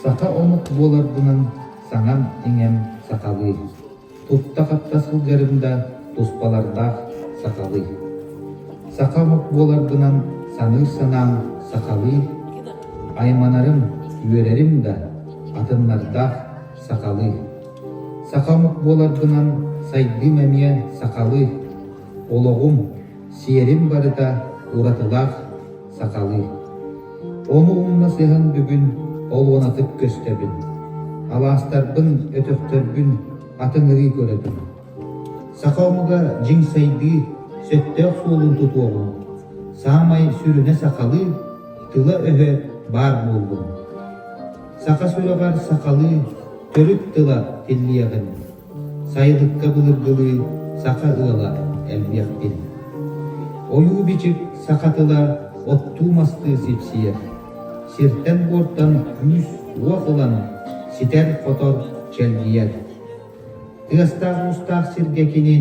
Саха омук буоларбынан саҥам-иҥэм сахалыы, тутта-хапта сылдьарым да туспалардаах сахалыы. Саха омук буоларбынан саныыр санаам сахалыы, айманарым, үөрэрим да атыннардаах сахалыы. Саха омук буоларбынан сайдыым эмиэ сахалыы, олоҕум, сиэрим барыта уратылаах сахалыы. Ону умна сыһан бүгүн олуонатык көстөбүн. Алаастарбын, өтөхтөрбүн атыҥырыы көрөбүн. Саха омуга дьиҥ сайдыы сөптөөх суолун тутуоҕун, саамай сүрүнэ сахалыы тыла-өһө баар буоллун. Саха сүрэҕэр сахалыы төрүт тыла тиллиэҕин. Сайылыкка былыргылыы саха ыала элбиэхпин. Ойуу-бичик саха тыла оттуу-мастыы сипсийэр, сиртэн-буортан күүс-уох ылан ситэр-хотор, чэлгийэр. Тыастаах-уустаах сиргэ кини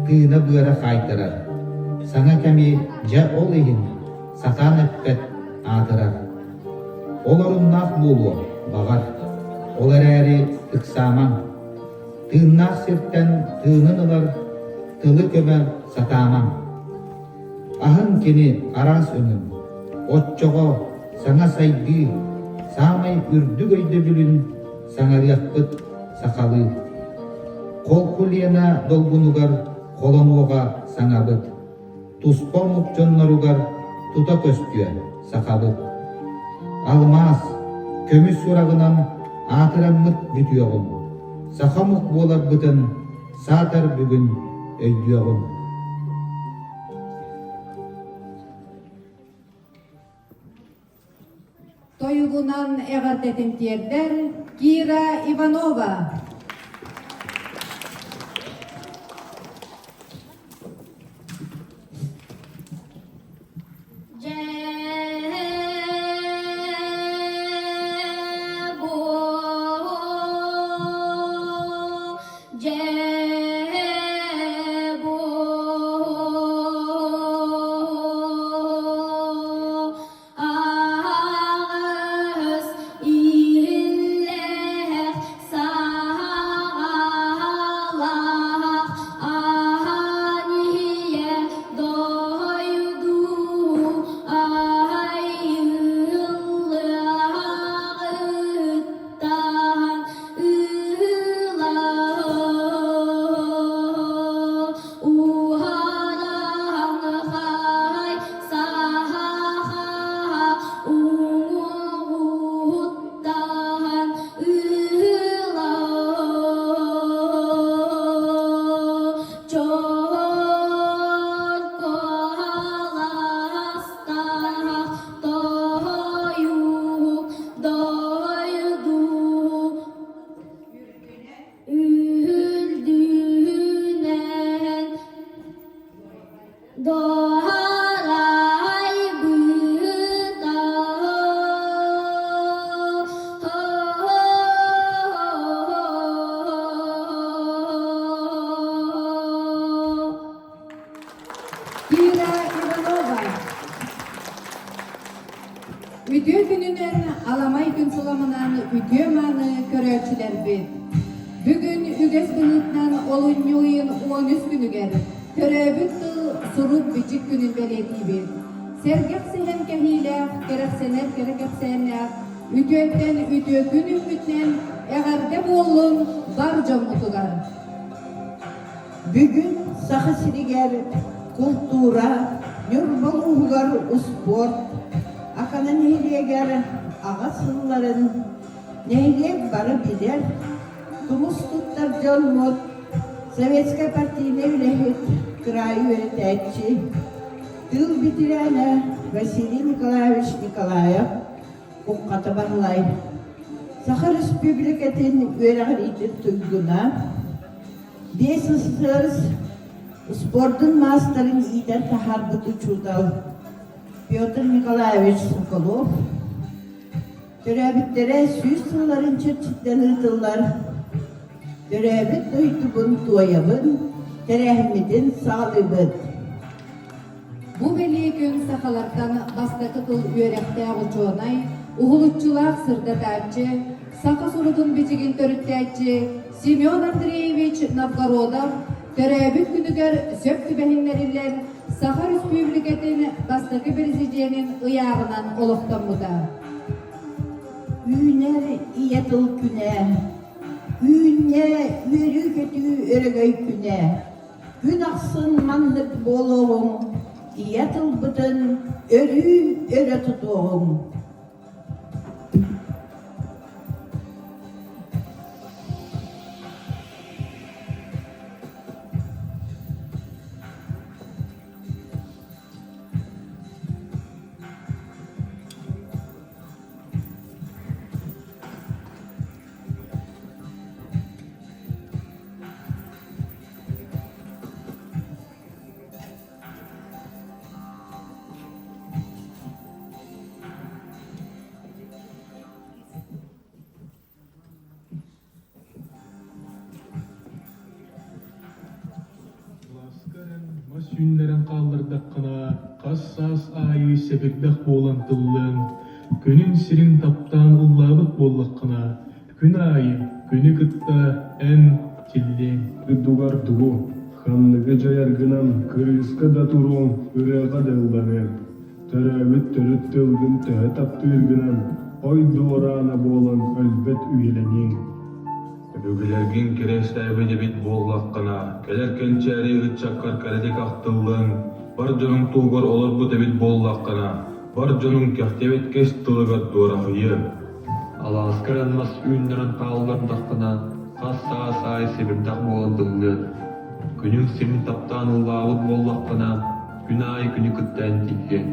тыына-быара хаайтарар, саҥа кэми дьэ ол иһин сатаан эппэт аатырар. Ол оруннаах буолуо, баҕар, ол эрээри ыксаамаҥ. Тыыннаах сиртэн тыынын ылар тылы көмө сатаамаҥ. Аһын кини араас өҥүн, оччоҕо саҥа сайдыы саамай үрдүк өйдөбүлүн саҥарыахпыт сахалыы. Холку Лена долгунугар холонуоҕа саҥабыт. Туспа омук дьонноругар тута көстүө сахабыт. Алмаас, көмүс сураҕынан аатыраммыт бүтүөҕүҥ, саха омук буоларбытын саатар бүгүн өйдүөҕүҥ. Тойугунан эҕэрдэтин тиэрдэр Кира Иванова. Аһаҕас иһиллээх саҕалаах аан иһийэ дойду айыллыаҕыттан ыла уһараҥхай саха уҥуоҕуттан ыла чорко аластаах тойук дойду Үрдүнэн Доһарайбыта Кира Иванова. Үтүө күнүнэн аламай күн суламынан үтүө мааны көрөөччүлэрбит. Бүгүн үгэс быһыытынан олунньу ыйын 13 күнүгэр төрөөбүт тыл сурук-бичик күнүн бэлиэтиибит. Сэргэх сэһэн кэһиилээх, кэрэхсэнэр кэрэ кэпсээннээх, үтүөттэн үтүө күн үүммүтүнэн эҕэрдэ буоллун бар дьоммутугар! Бүгүн Саха сиригэр култуура, Ньурба улууһугар успуорт, Акана нэһилиэгэр аҕа сылларын нэһилиэк бары билэр, тумус туттар дьоммут, советскай партийнай үлэһит, кыраайы үөрэтээччи, тыыл бэтэрээнэ Василий Николаевич Николаев Уххата Баһылай, Саха Өрөспүүбүлүкэтин үөрэҕириитин туйгуна, Биэс СССР спордун маастарын иитэн таһаарбыт учуутал Петр Николаевич Соколов төрөөбүттэрэ 100 сылларын чэрчитинэн ыытыллар «Төрөөбүт дойдубун туойабын» тэрээһиммитин саҕалыыбыт. Бу бэлиэ күн сахалартан бастакы тыл үөрэхтээх учуонай, уһулуччулаах сырдатааччы, саха суругун-бичигин төрүттээччи Семен Андреевич Новгородов төрөөбүт күнүгэр сөп түбэһиннэриллэн Саха Өрөспүүбүлүкэтин бастакы президенин ыйааҕынан олохтоммута. Үүнэр ийэ тыл күнэ, үүннэ үөрүү-көтүү өрөгөй күнэ. Күн ахсын маннык буолуоҕуҥ, ийэ тылбытын өрүү өрө тутуоҕуҥ. Лааска эрэн мас үүннэрэн хааллардаххына, хас саас аайы сэбирдэх буолан тыллыаҥ, күнүн сирин таптаан ыллаабыт буоллаххына, күн аайы күнү кытта эн тиллиэҥ. Үрдүгэр тугу, ханныгы дьайаргынан кырыыска да туруоҥ, ырыаҕа да ылланыаҥ. Төрөөбүт төрүт тылгын төһө таптыыргынан, ой дуораана буолан өлбөт үйэлэниэҥ. Өбүгэлэргин кэриэстээбит эбит буоллаххына, кэлэр кэнчээри ыччаккар кэрэтик ахтыллыаҥ, бар дьонуҥ туһугар олорбут эбит буоллаххына, бар дьонуҥ кэхтибэт кэс тылыгар дуораһыйыаҥ. Алааска эрэн мас үүннэрэн хааллардаххына, хас саас аайы сэбирдэх буолан тыллыаҥ. Күнүҥ сирин таптаан ыллаабыт буоллаххына, күн аайы күнү кытта эн тиллиэҥ.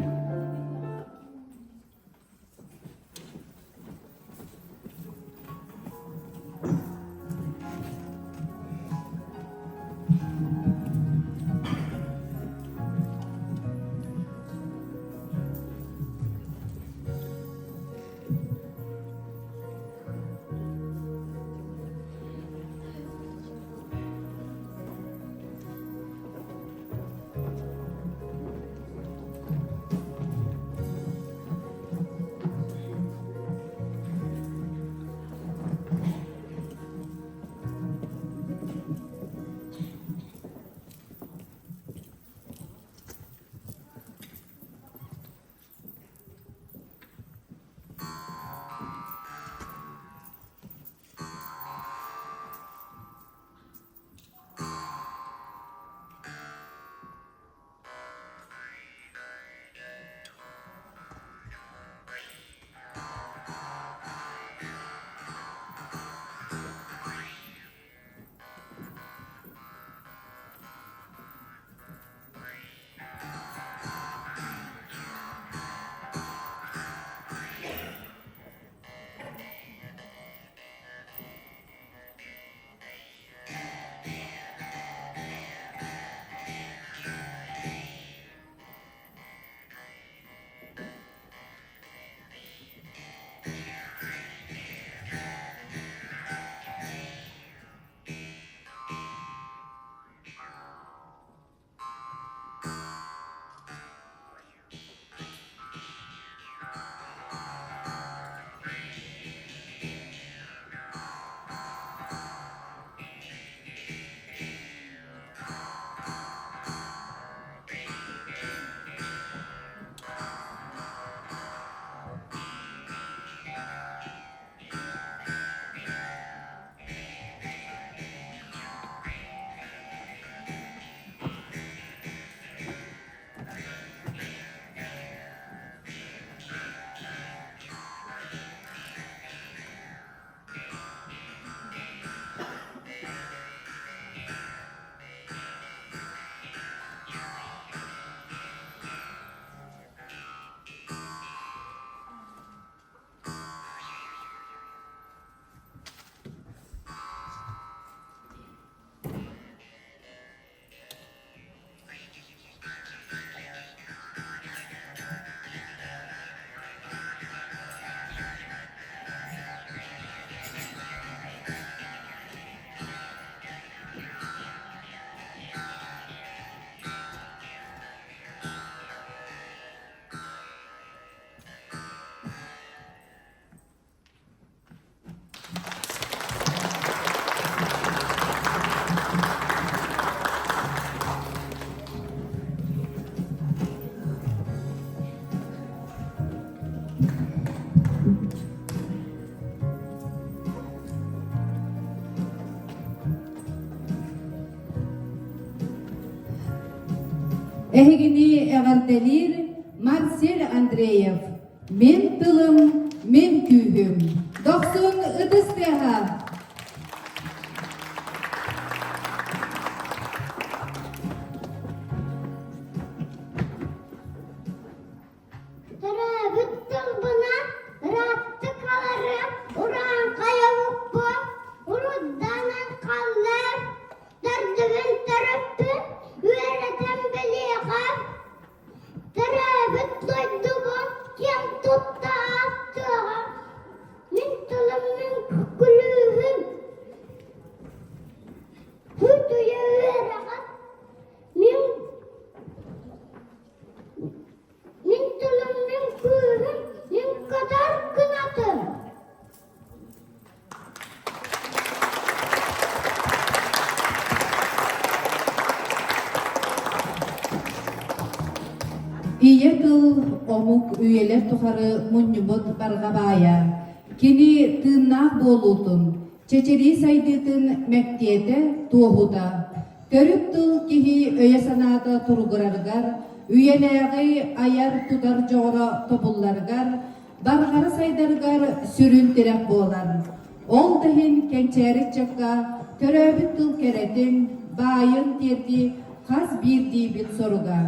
Эһигини эҕэрдэлиир Марсель Андреев Мин тылым, мин күүһүм. Дохсун ытыс тыаһа! Төрөөбүт тылбынан ырааттык аларым, урааҥхай омукпун урутданан халлар, төрдүбүн төрүппүн үөрэтэн билиэҕим, төрөөбүт дойдубун киэн тутта ааттыаҕым, мин тылым мин күлүүһүм, Үтүө үөрэҕим, мин Мин тылым, мин күүһүм, мин көтөр кынатым. Ийэ тыл омук үйэлэр тухары мунньубут барҕа баайа, кини тыыннаах буолуутун, чэчирии сайдыытын мэктиэтэ, туоһута. Төрүт тыл киһи өйө-санаата туругурарыгар, үйэлээҕи айар-тутар дьоҕура тобулларыгар, барҕара сайдарыгар сүрүн тирэх буолар. Ол да иһин кэнчээри ыччакка төрөөбүт тыл кэрэтин, баайын тиэрдии хас биирдиибит соруга.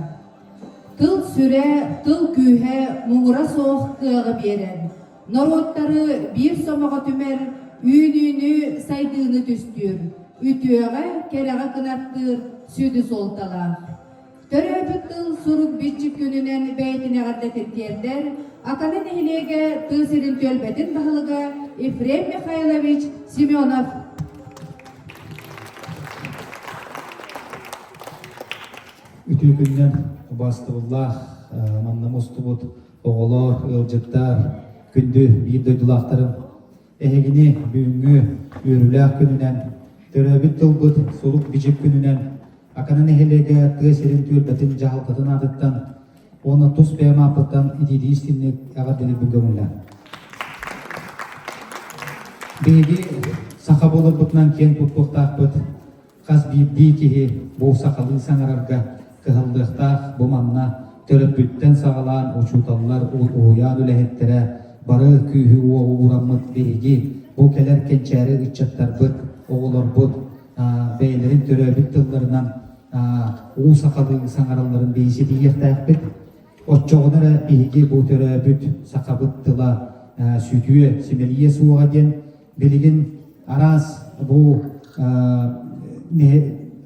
Тыл сүрэ, тыл күүһэ муҥура суох кыаҕы биэрэр. Норуоттары биир сомоҕо түмэр, үүнүүнү, сайдыыны түстүүр, үтүөҕэ, кэрэҕэ кынаттыыр сүдү суолталаах. Төрөөбүт тыл сурук-бичик күнүнэн бэйэтин эҕэрдэтин тиэрдэр Акана нэһилиэгэ тыа сирин түөлбэтин баһылыга Ефрем Михайлович Семенов. Үтүө күнүнэн убаастабыллаах манна мустубут оҕолор, ыалдьыттар, күндү биир дойдулаахтарым, эһигини бүгүҥҥү үөрүүлээх күнүнэн, төрөөбүт тылбыт сурук-бичик күнүнэн Акана нэһилиэгэ тыа сирин түөлбэтин дьаһалтатын аатыттан уонна тус бэйэм ааппыттан итиитии истиҥник эҕэрдэлиирбин көҥүллээн. Биһиги саха буоларбытынан киэн туттуохтаахпыт, Хас биирдии киһи бу сахалыы саҥарарга кыһаллыахтаах, бу манна төрөппүттэн саҕалаан учууталлар, уһуйаан үлэһиттэрэ бары күүһү-уоҕу уураммыт биһиги бу кэлэр кэнчээри ыччаттарбыт, оҕолорбут бэйэлэрин төрөөбүт тылларынан уу сахалыы саҥаралларын биһиги ситиһиэхтээхпит. Оччоҕуна эрэ биһиги бу төрөөбүт сахабыт тыла сүтүө, симэлийиэ суоҕа диэн Билигин араас бу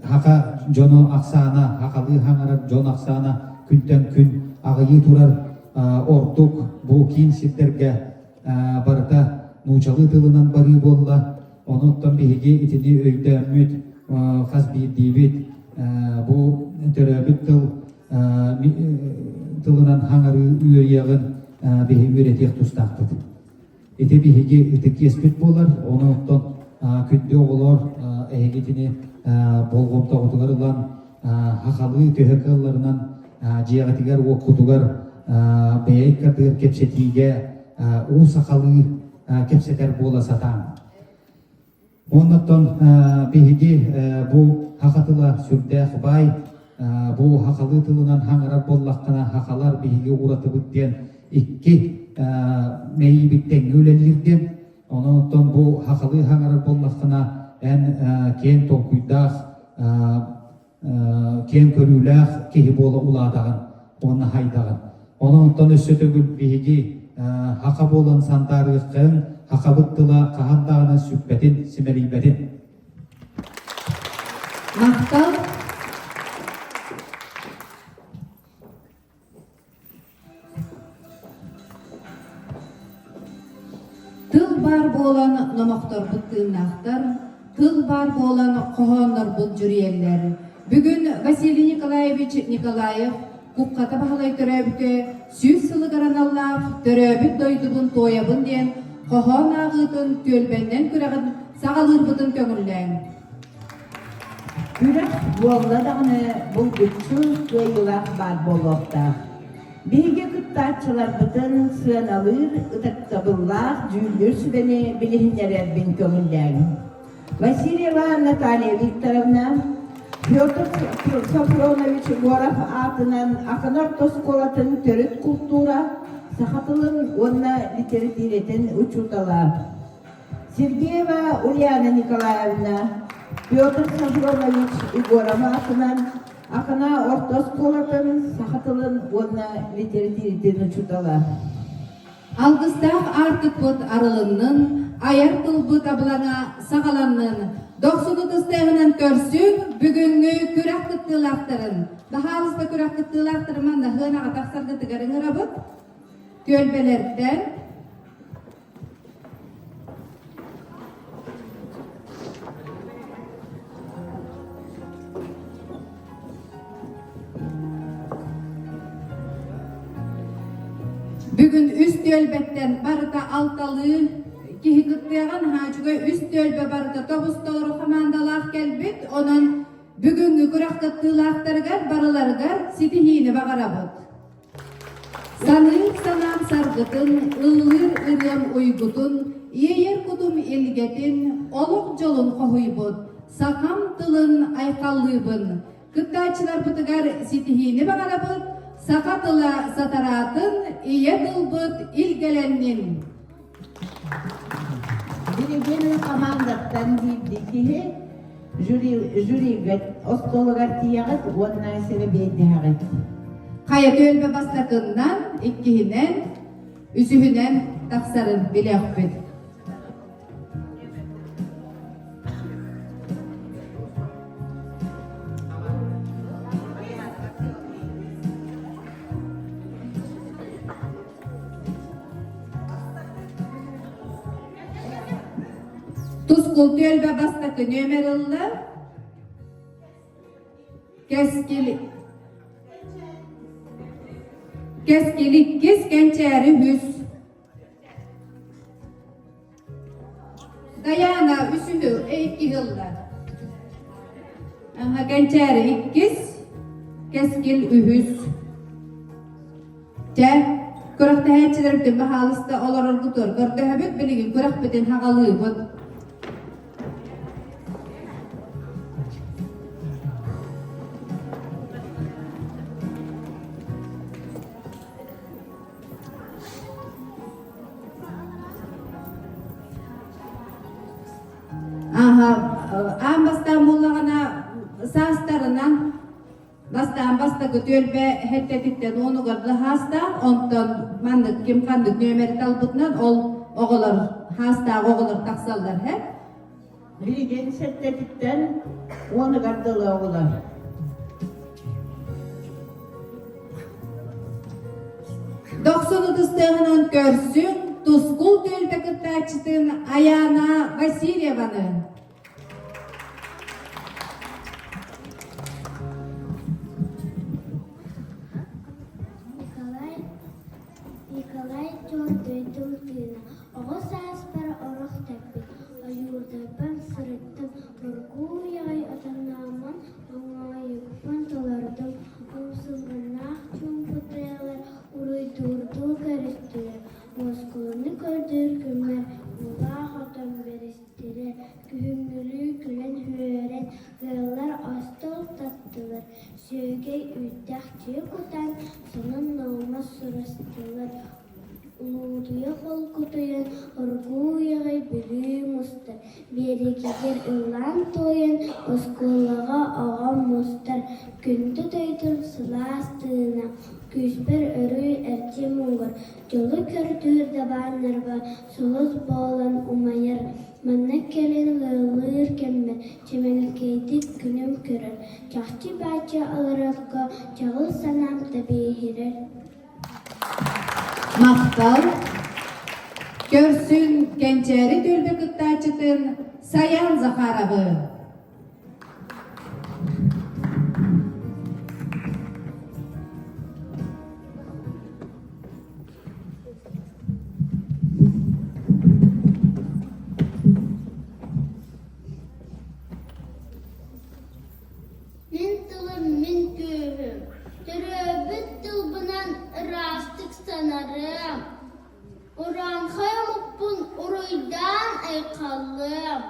хака дьону ахсаана, хахалыы хаҥарар дьон ахсаана күнтэн күн аҕыйыы турар ордук бу киин сирдэргэ барыта нуучалыы тылынан барыы буолла. Онуттан биһиги итини өйдөөммүт хас биирдиибит бу төрөөбүт тыл тылынан хаҥарыы үөрүйэҕин биһиги үөрэтиэх тустаахпыт. Ити биһиги ытык иэспит буолар, ону оттон күндү оҕолор эһиги итини болҕомтоҕутугар ылан хахалыы төһө кыалларынан дьиэҕитигэр уоккутугар бэйэ иккардыгар кэпсэтиигэ уу сахалыы кэпсэтэр буола сатааҥ. Оннуттан биһиги бу хаха тыла сүрдээх баай, бу хахалыы тылынан хаҥарар буоллаххына, хахалар биһиги уратыбыт диэн икки мэйиибит тэҥҥэ үлэлиир диэн. Онон бу хахалыы хаҥарар буоллаххына, эн киэҥ толкуйдаах киэҥ көрүүлээх киһи буола улаатаҕын уонна хайдаҕын. Онон оттон өссө төгүл биһиги хаха буолан сандаарыаххайын, хахабыт тыла хаһан даҕаны сүппэтин, симэлийбэтин. Махтал! Тыл баар буолан номохторбут тыыннаахтар, тыл баар буолан хоһооннорбут дьүрүйэллэр. Бүгүн Василий Николаевич Николаев Кукката Баһылай төрөөбүтэ 100 сылыгар аналлаах «Төрөөбүт дойдубун туойабын» диэн хоһоон ааҕыытын түөлбэннэн күрэҕин саҕалыырбытын көҥүллээҥ. Күрэх буолла даҕаны булгуччу кыайыылаах баар буолуохтаах. Биһиги кыттааччыларбытын сыаналыыр ытыктабыллаах дьүүллүүр сүбэни билиһиннэрэрбин көҥүллээҥ. Васильева Наталья Викторовна. Петр Софронович Егоров аатынан Акана орто оскуолатын төрүт култуура, саха тылын уонна литэрэтиирэтин учуутала. Сергеева Ульяна Николаевна Петр Софронович Егоров аатынан Акана орто оскуолатын саха тылын уонна литэрэтиирэтин учуутала. Алгыстаах аартыкпыт арылыннын, айар тылбыт абылаҥа саҕаланнын, дохсун ытыстыаҕынан көрсүҥ бүгүҥҥү күрэх кыттыылаахтарын. Баһаалыста күрэх кыттыылаахтарын манна сыанаҕа тахсаргытыгар ыҥырабыт. Түөлбэлэртэн Бүгүн үс түөлбэттэн барыта алталыы киһи кыттыаҕын Хаачугай үс түөлбэ барыта тобус-толору хамаандалаах кэлбит. Онон бүгүҥҥү күрэх кыттыылаахтарыгар барыларыгар ситиһиини баҕарабыт. Саныыр санаам саргытын, ыллыыр ырыам уйгутун, иэйэр кутум илгэтин, олох дьолун хоһуйбут, сахам тылын айхаллыыбын. Кыттааччыларбытыгар ситиһиини баҕарабыт, саха тыла сатараатын, ийэ тылбыт илгэлэннин! Билигин хамаандаттан биирдии киһи жюри, жюрига остуолугар тиийэҕит уонна сэрэбиэйдэһэҕит. Хайа түөлбэ бастакыннан, иккиһинэн, үсүһүнэн тахсарын билиэхпит. Тускул түөлбэ бастакы нүөмэр ылла. Кэскил Кэскил иккис, Кэнчээри үһүс. Дайаана үсүһү икки ылла. Аха, Кэнчээри иккис, Кэскил үһүс. Чэ, күрэхтэһээччилэрбитин баһаалыста олороргутугар көрдөһөбүт, билигин күрэхпитин хаҕалыыбыт. Аха, аан бастаан буоллаҕына саастарынан бастаан бастакы түөлбэ хэттэтиттэн уонугар хаастаах, онтон маннык ким ханнык нүөмэри талбытынан ол оҕолор хаастаах оҕолор тахсаллар һэ. Билигин сэттэтиттэн уонугар дылы оҕолор. Дохсун ытыстыаҕынан көрсүҥ Тускул түөлбэ кыттааччытын Айаана Васильеваны. Николай Николай Чуор дойдум тыына Оҕо сааспар орох тэппит, ойуурдарбар сырыттым, оргууй аҕай отоннооммун, оҥоойукпун толордум, умсулҕаннаах чуумпу тыалар уруйдуурдуу көрүстүлэр, уоскуланы көрдүүр күммэр уулаах отон бэристилэр, күһүҥҥүлүү күлэн-үөрэн ыаллар остуол таттылар, сүөгэй үүттээх чэй кутан, сонун нуомас сурастылар, Улуутуйа холкутуйан, оргууй аҕай Бүлүү мустар, биэрэгигэр ыллаан-туойан, оскуолаҕа оҕом мустар, күндү дойдум сылаас тыына, күүспэр өрүү эрчим угар, дьолу көрдүүр дабааннарга сулус буолан умайар, манна кэлин ыаллыыр кэммэр чэмэлкэйдик күнүм көрөр, чахчы бааччы олорорго чаҕыл санаам тэбиэһирэр. Махтал! Көрсүн Кэнчээри түөлбэ кыттааччытын Саян Захаровы. Мин тылым мин күүһүм, төрөөбүт тылбынан ыраастык санарыам, урааҥхай омукпун уруйдаан айхаллыам.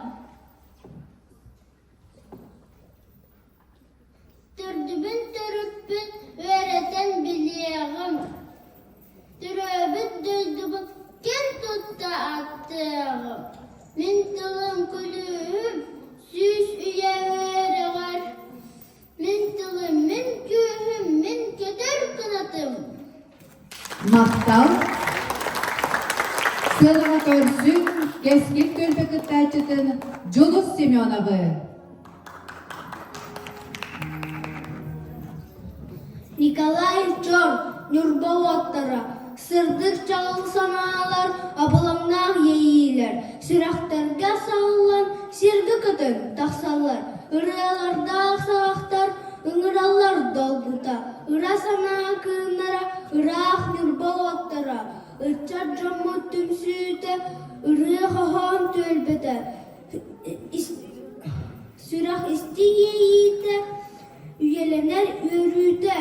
Махтал! Сыанаҕа көрсүҥ, кэскил түөлбэ кыттааччытын Дьулус Семеновы. Николай Чор, Ньурба уоттара, сырдык чаҕыл санаалар, абылаҥнаах иэйиилэр, сүрэхтэргэ саҕыллан, сиргэ көтөн тахсаллар, ырыалардаах саҕахтар ыҥыраллар долгута, ыра санаа кыымнара, ыраах Ньурба уоттара, ыччат дьоммут түмсүүтэ, ырыа-хоһоон түөлбэтэ, Сүрэх истиҥ иэйиитэ, үйэлэнэр үөрүүтэ.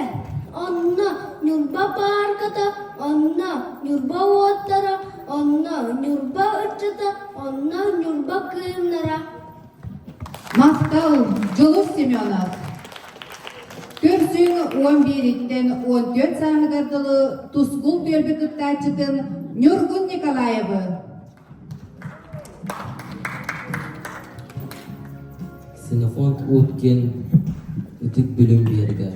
Онно Ньурба паарката, онно Ньурба уоттара, онно Ньурба ыччата, онно Ньурба кыымнара. Махтал, Дьулус Семенов. Көрсүн 11-иттэн 14 сааһыгар дылы Тускул түөлбэ кыттааччытын Ньургун Николаевы Ксенофонт Уткин Ытык Бүлүүм биэригэр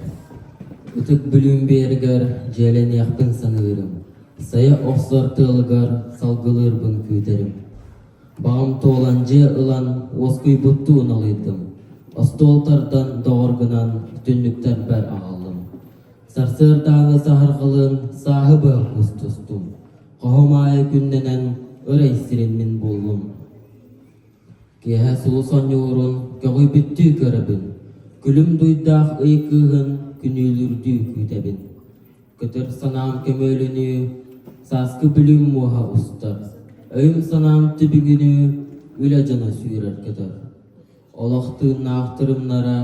Ытык Бүлүүм биэригэр дьиэлэниэхпин саныырым, сайа охсор тыалыгар салгылыырбын күүтэрим. Баҕам туолан дьиэ ылан уоскуйбуттуу налыйдым, остуол тардан доҕоргунан түннүктэрбэр аҕаллым. Сарсыардааҥы саһарҕалыын сааһы быһа кустустум, Хоһум аайы күннэнэн ырай сирин мин буллум. Киэһэ сулус оонньуурун көҕүйбүттүү көрөбүн, күлүм дуйдаах ый кыыһын күнүүлүүрдүү күүтэбин. Көтөр санаам көмүөлүнүү сааскы бүлүүм муоһа устар, өйүм-санаам түбүгүнүү үлэ дьоно сүүрэр-көтөр. Олох тыыннаах тырымнара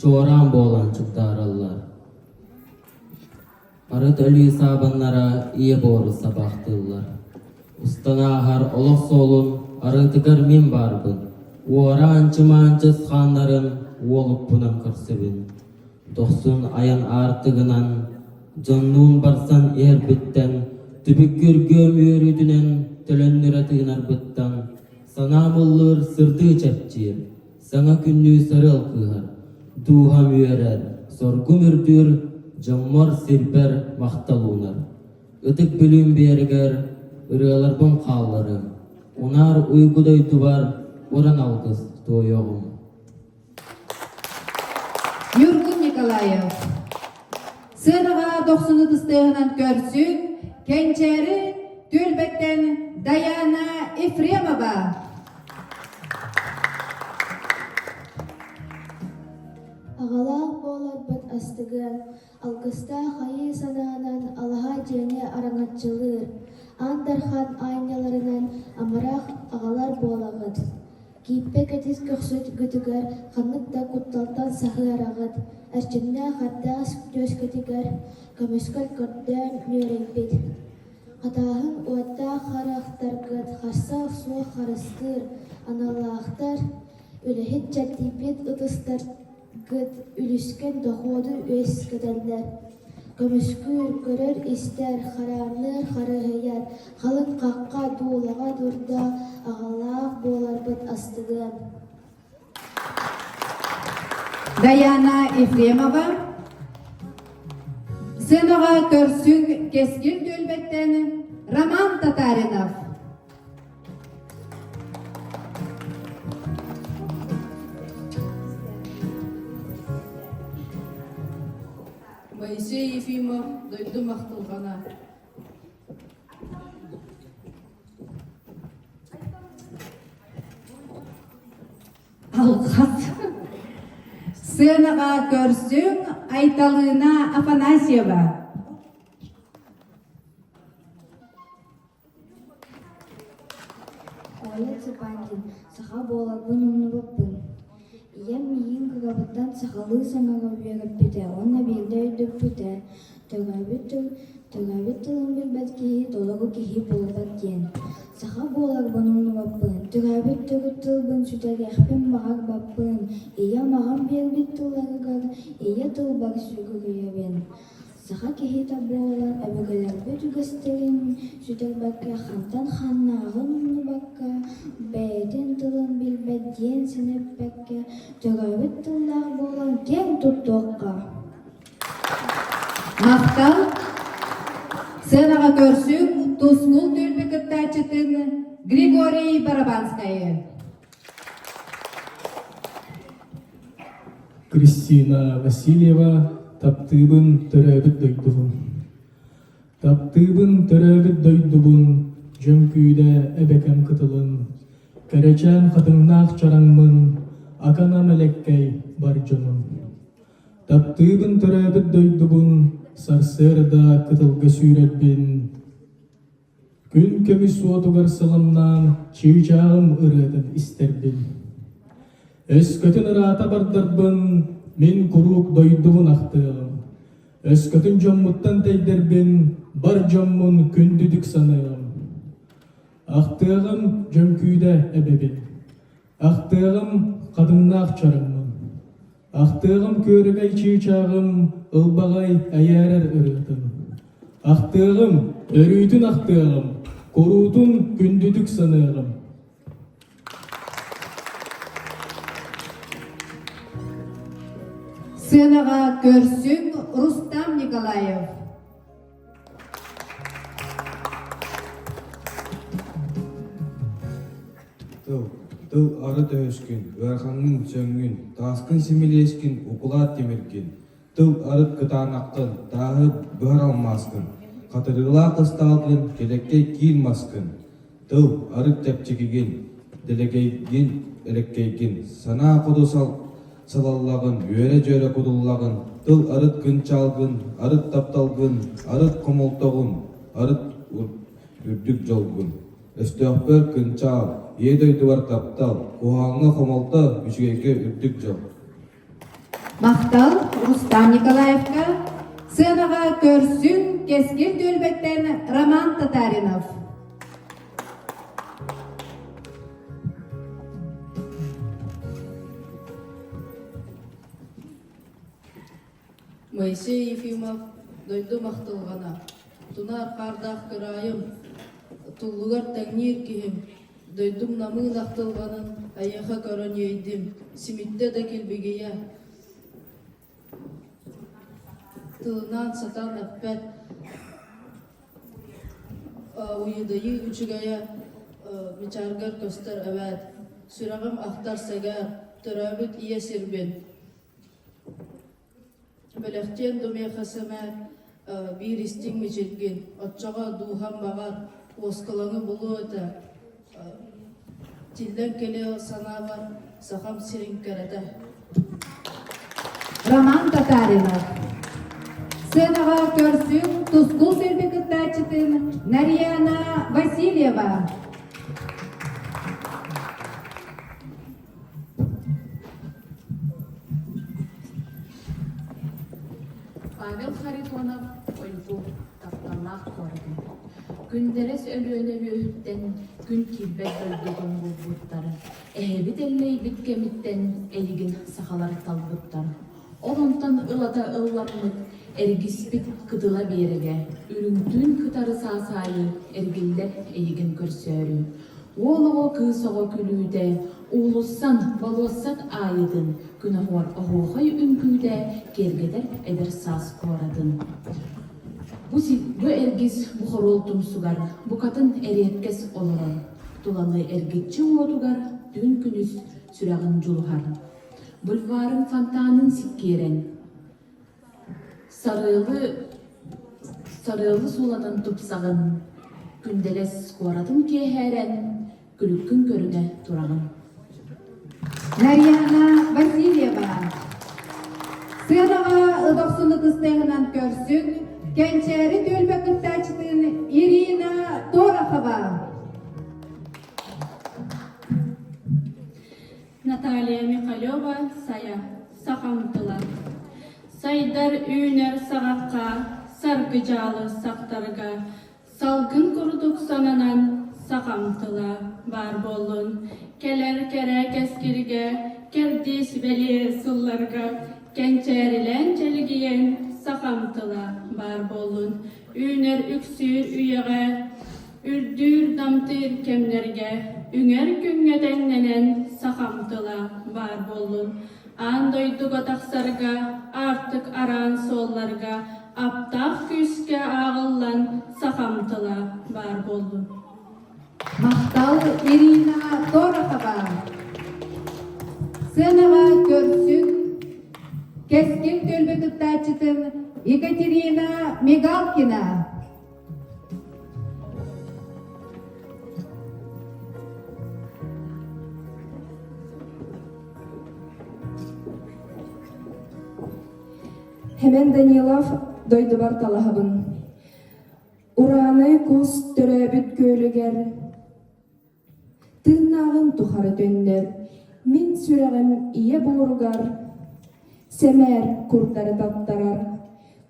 чуораан буолан чугдаараллар. Арыт өлүү саабаннара ийэ буору сабаахтыыллар. Устан ааһар олох суолун арыытыгар мин баарбын, уораан-чымаан чысхааннарын уолукпунан көрсөбүн. Дохсун айан аартыгынан, дьоннуун барсан иһэрбиттэн, түбүк-күргүөм үөрүүтүнэн төлөннүрэ тыынарбыттан, санаам ыллыыр сырдыы чэпчиир, Саҥа күннүү сарыал кыыһар, дууһам үөрэр, соргум үрдүүр, дьоммор сирбэр махтал уунар. Ытык Бүлүүм биэригэр ырыаларбын хаалларыам, унаар уйгу дойдубар уран алгыс туойуоҕум. Ньургун Николаев Сыанаҕа дохсуну тыстыаһынан көрсүн, Кэнчээри түөлбэттэн Даяна Ефремова. Аҕалаах буоларбыт астыгыан, алгыстаах айыы санаанан алаһа дьиэни араҥаччылыыр, Аан Дархан аанньаларынан амарах аҕалар буолаҕыт. Кииппэ кэтит көхсүгүтүгэр ханнык да кутталтан саһыараҕыт, эрчимнээх ардаах түөскүтүгэр көмүскэл көрдөөн үөрэйбит. Хатааһын уоттаах харахтаргыт харса суох харыстыыр аналлаахтар, үлэһит чэрдийбит ытыстаргыт үлүскэн дохуоту үөскэтэллэр. Көмүскүүр, көрөр-истэр, хараанныыр, харыһыйар, халыҥ хахха, дуулаҕа дурда аҕалаах буоларбыт астыгыан. Даяна Ефремова Сценаҕа көрсүҥ Кэскил түөлбэттэн Роман Татаринов. Моисей Ефимов дойду махталҕана. Алҕас. Сыанаҕа көрсүҥ Айталыына Афанасьева. Оля Цыпандин, саха буоларбын умнубаппын. Ийэм миигин кырабыттан сахалыы саҥара үөрэппитэ уонна биирдэ өйдөппүтэ, төрөөбүт тыл, төрөөбүт тылын билбэт киһи толору киһи буолбат диэн. Саха буоларбын умнубаппын, төрөөбүт төрүт тылбын сүтэриэхпин баҕарбаппын, ийэм аҕам биэрбит тылларыгар ийэ тылбар сүгүрүйэбин. Саха киһитэ буолан өбүгэлэрбит үгэстэрин сүтэрбэккэ, хантан ханнааҕын умнубакка, бэйэтин тылын билбэт диэн сэнэппэккэ, төрөөбүт тыллаах буолан киэҥ туттуохха. Махтал! Сыанаҕа көрсүҥ Тускул түөлбэ кыттааччытын Григорий Барабанскайы. Кристина Васильева «Таптыыбын төрөөбүт дойдубун». Таптыыбын төрөөбүт дойдубун, Дьөҥкүүдэ эбэкэм кытылын, Кэрэчээн хатыҥнаах чараҥмын, Акана мэлэккэй бар дьонум. Таптыыбын төрөөбүт дойдубун, Сарсыарда кытылга сүүрэрбин, Күн көмүс уотугар сыламнаан чыычааҕым ырыатын истэрбин. Өскөтүн ыраата бардарбын, мин куруук дойдубун ахтыаҕым. Өскөтүн дьоммуттан тэйдэрбин, бар дьоммун күндүтүк саныаҕым. Ахтыаҕым Дьөҥкүүдэ эбэбин. Ахтыаҕым хатыҥнаах чараҥмын. Ахтыаҕым күөрэгэй чыычааҕым ылбаҕай эйээрэр ырыатын. Ахтыаҕым, өрүүтүн ахтыаҕым, куруутун күндүтүк саныаҕым. Сыанаҕа көрсүҥ Рустам Николаев. Тыл, тыл ары төһүскүн, ыарахаҥҥын сөҥҥүн, тааскын симилиэскин, укулаат тимиргин, тыл арыт кытаанаххын, тааһы быһар алмааскын, хатырыылаах ыстаалгын, кэлэккэй киин маскын, тыл арыт чэпчэкигин, дэлэгэйгин, элэккэйгин, санаа хоту салаллаҕын, үөрэ-дьүөрэ кутуллаҕын, тыл арыт кынчаалгын, арыт тапталгын, арыт хомолтоҕун, арыт үрдүк дьолгун. Өстөөхпөр кынчаал, ийэ дойдубар таптал, куһаҕаҥҥа хомолто, үчүгэйгэ үрдүк дьол. Махтал Рустам Николаевка. Сыанаҕа көрсүҥ Кэскил түөлбэттэн Роман Татаринов. Моисей Ефимов дойду махталҕана, тунаар хаардаах кыраайым, туллугар тэҥниир киһим, дойдум намыын ахтылҕанын айыаха көрөн иэйдим, симиттэ да килбигийэ, тылынан сатаан эппэт уйадыйыы үчүгэйэ мичээргэр көстөр эбээт, сүрэҕим ахтар сэгээр, төрөөбүт ийэ сирбин Бэлэхтиэн да миэхэ сэмээр биир истиҥ мичилгин, оччоҕо дууһам баҕар уоскулаҥы булуо этэ, тиллэн кэлиэ санаабар Сахам сирин кэрэтэ. Роман Татаринов. Сыанаҕа көрсүҥ тускул сирби кыттааччытын Нарьяна Васильева. Павел Харитонов Ойгу тапталлаах куоратын. Күндэлэс Өлүөнэ үөһүттэн күн киирбэт дойдутун булбуттар. Эһэбит эллэйбит кэмиттэн эйигин сахалар талбыттар. Ол онтон ылата ылламмыт, эргиспит кытыла биэрэгэ, үрүҥтүүн кытары саас аайы эргиллэр эйигин көрсөөрү. Уол оҕо, кыыс оҕо күлүүтэ, уулуссан, болуоссат аайытын, күн оһуор оһуохай үҥкүүтэ киэргэтэр эдэр саас куоратын. Бу, бу эргис бу хоруол тумсугар букатын эриэккэс олорон, тулалы эргиччи уотугар түүн күнүс сүрэҕин дьулуһар. Бульварын фонтанын сиккиэрэн, Сарыалы, сарыалы суулатан тупсаҕын, күндэлэс куоратын киэһээрэн, күлүккүн көрүнэ тураҕын. Нарьяна Васильева. Сыанаҕа ытохсуну тыстыаһынан көрсүн, Кэнчээри түөлбэ кыттааччытын Ирина Торохова. Наталья Михалева Сайа Сахам тыла Сайдар үүнэр саҕахха, саргы дьаалы сахтарга, салгын курдук сананан сахам тыла баар буоллун. Кэлэр кэрэ кэскилгэ, кэрдиис бэлиэ сылларга кэнчээрилээн чэлгийэн сахам тыла баар буоллун. Үүнэр үксүүр үйэҕэ Үрдүүр намтыыр кэмнэргэ үҥэр күҥҥэ тэҥнэнэн сахам тыла баар буоллун. Аан дойдуга тахсарга, аартык араан суолларга. Аптаах күүскэ ааҕыллан сахам тыла баар буоллун. Махтал Ирина Торохова. Сыанаҕа көрсүҥ Кэскил түөлбэ кыттааччытын Екатерина Мигалкина. Хэмэн Данилов дойдубар талаһабын. Ураанай кус төрөөбүт күөлүгэр тыыннааҕын тухары төннөр. Мин сүрэҕим ийэ буоругар сэмээр курдары таптарар.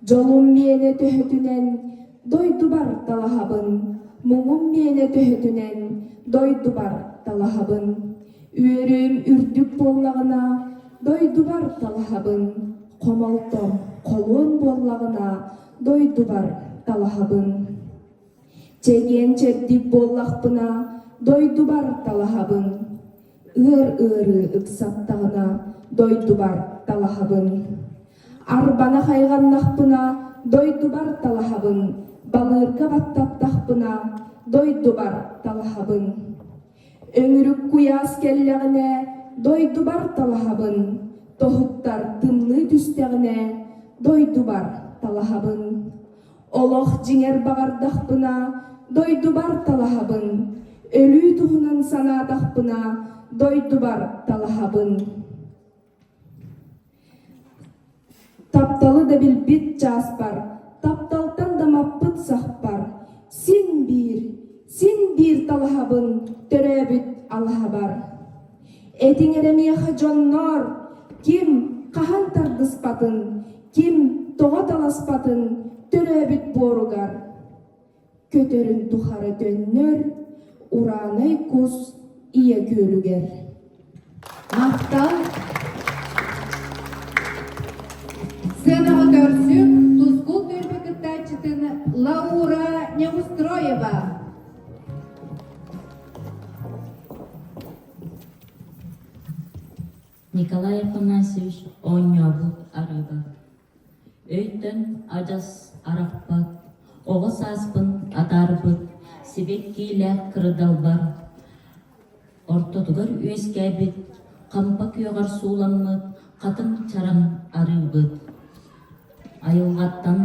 Дьолум миэнэ төһөтүнэн дойдубар талаһабын, муҥум миэнэ төһөтүнэн дойдубар талаһабын. Үөрүүм үрдүк буоллаҕына дойдубар талаһабын, хомолтом холуон буоллаҕына дойдубар талаһабын. Чэгиэн чэбдик буоллахпына дойдубар талаһабын. Ыар ыарыы ыксаттаҕына дойдубар талаһабын. Арбана хайҕаннахпына дойдубар талаһабын. Балыырга баттаттахпына дойдубар талаһабын. Өҥүрүк куйаас кэллэҕинэ дойдубар талаһабын. Тоһуттар тымныы түстэҕинэ дойдубар талаһабын. Олох дьиҥэр баҕардахпына, дойдубар талаһабын. Өлүү туһунан санаатахпына, дойдубар талаһабын. Тапталы да билбит чааспар, тапталтан да маппыт сахпар, син биир, син биир талаһабын төрөөбүт алаһабар. Этиҥ эрэ миэхэ дьонноор, ким хаһан тардыспатын, ким тоҕо таласпатын төрөөбүт буоругар. Көтөрүн тухары төннөр, ураанай кус ийэ күөлүгэр. Махтал! Сыанаҕа көрсүҥ Тускул түөлбэ кыттааччытын Лаура Неустроева. Николай Афанасьевич оонньообут арыыга Өйтөн адьас арахпат, оҕо сааспын атаарбыт сибэккиилээх кырдалбар ортотугар үөскээбит хампа күөҕэр сууламмыт хатыҥ чараҥ арыыбыт. Айылҕаттан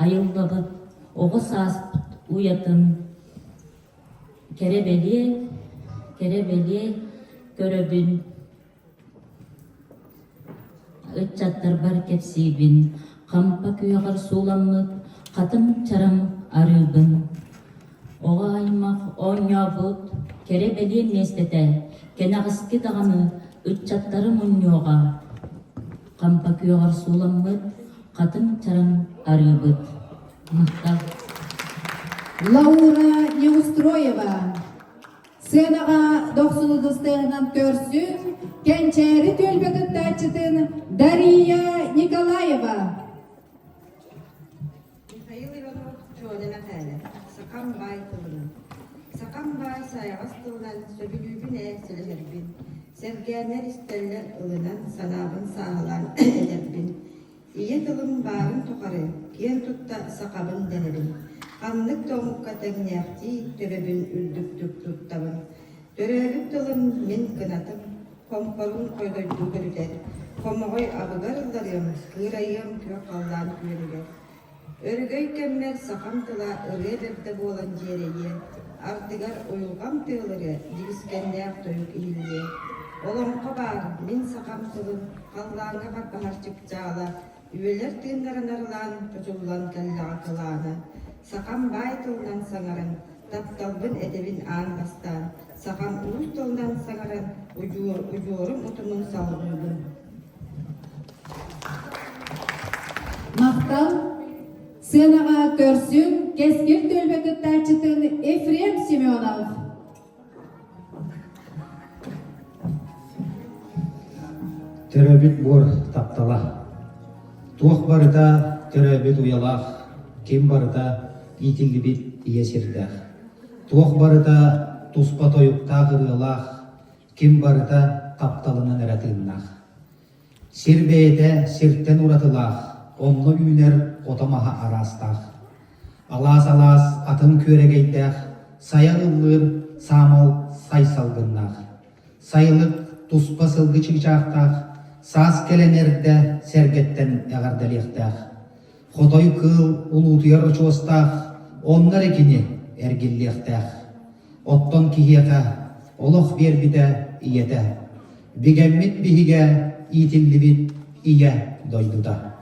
айыллабыт оҕо сааспыт уйатын кэрэ-бэлиэ, кэрэ-бэлиэ көрөбүн, ыччаттарбар кэпсиибин, хампа күөҕэр сууламмыт хатыҥ чараҥ арыыбын. Оҕо аймах оонньообут кэрэ-бэлиэ миэстэтэ кэнэҕэски даҕаны ыччаттары мунньуоҕа. Хампа күөҕэр сууламмыт хатыҥ чараҥ арыыбыт. Махтал. Лаура Неустроева Сыанаҕа дохсун ытыстыаһынан көрсүҥ Кэнчээри түөлбэ кыттааччытын Дария Николаева. Михаил Иванов Чуона Мэхээлэ Сахам баай тылынан Сахам баай сайаҕас тылынан сөбүлүүбүн ээ сэлэһэрбин сэргээннэр истэллэр ылынан санаабын сааһылаан этэрбин Ийэ тылым баарын тухары киэн тутта сахабын дэнэбин. Ханнык да омукка тэҥнээхтии төбөбүн үрдүктүк туттабын. Төрөөбүт тылым мин кынатым, хомпорун хойдойдуу көтүтэр, хомоҕой абыгар ылларыам, кыырайыам күөх халлаан күөнүгэр. Өрөгөй кэммэр сахам тыла ырыа бэрдэ буолан дьиэрэйиэ, ардыгар уйулҕам тыалырыа, дьигискэннээх тойук иһиллиэ. Олоҥхо баар, мин сахам тылын халлааҥҥа барбаһар чыпчаала, үөлэр тыыннарын арылаан, чочуллан кэллэҕэ кылаана. Сахам баай тылынан саҥаран, тапталбын этэбин аан бастаан, сахам уус тылынан саҥаран, удьуор, удьуорум утумун салҕыыбын. Махтал! Сыанаҕа көрсүҥ Кэскил түөлбэ кыттааччытын Ефрем Семенов. Төрөөбүт буор таптала. Туох барыта төрөөбүт уйалаах, ким барыта иитиллибит ийэ сирдээх. Туох барыта туспа тойуктаах ырыалаах, ким барыта тапталынан эрэ тыыннаах. Сир бэйэтэ сиртэн уратылаах. онно үүнэр ото-маһа араастаах. Алаас-алаас атын күөрэгэйдээх, сайа ыллыыр саамал сай салгыннаах. Сайылык туспа сылгы чыычаахтаах, саас кэлэн эрдэ сэргэттэн эҕэрдэлиэхтээх. Хотой кыыл улуутуйар очуостаах, онно эрэ кини эргиллиэхтээх. Оттон киһиэхэ олох биэрбитэ ийэтэ, бигэммит биһигэ иитиллибит ийэ дойдута.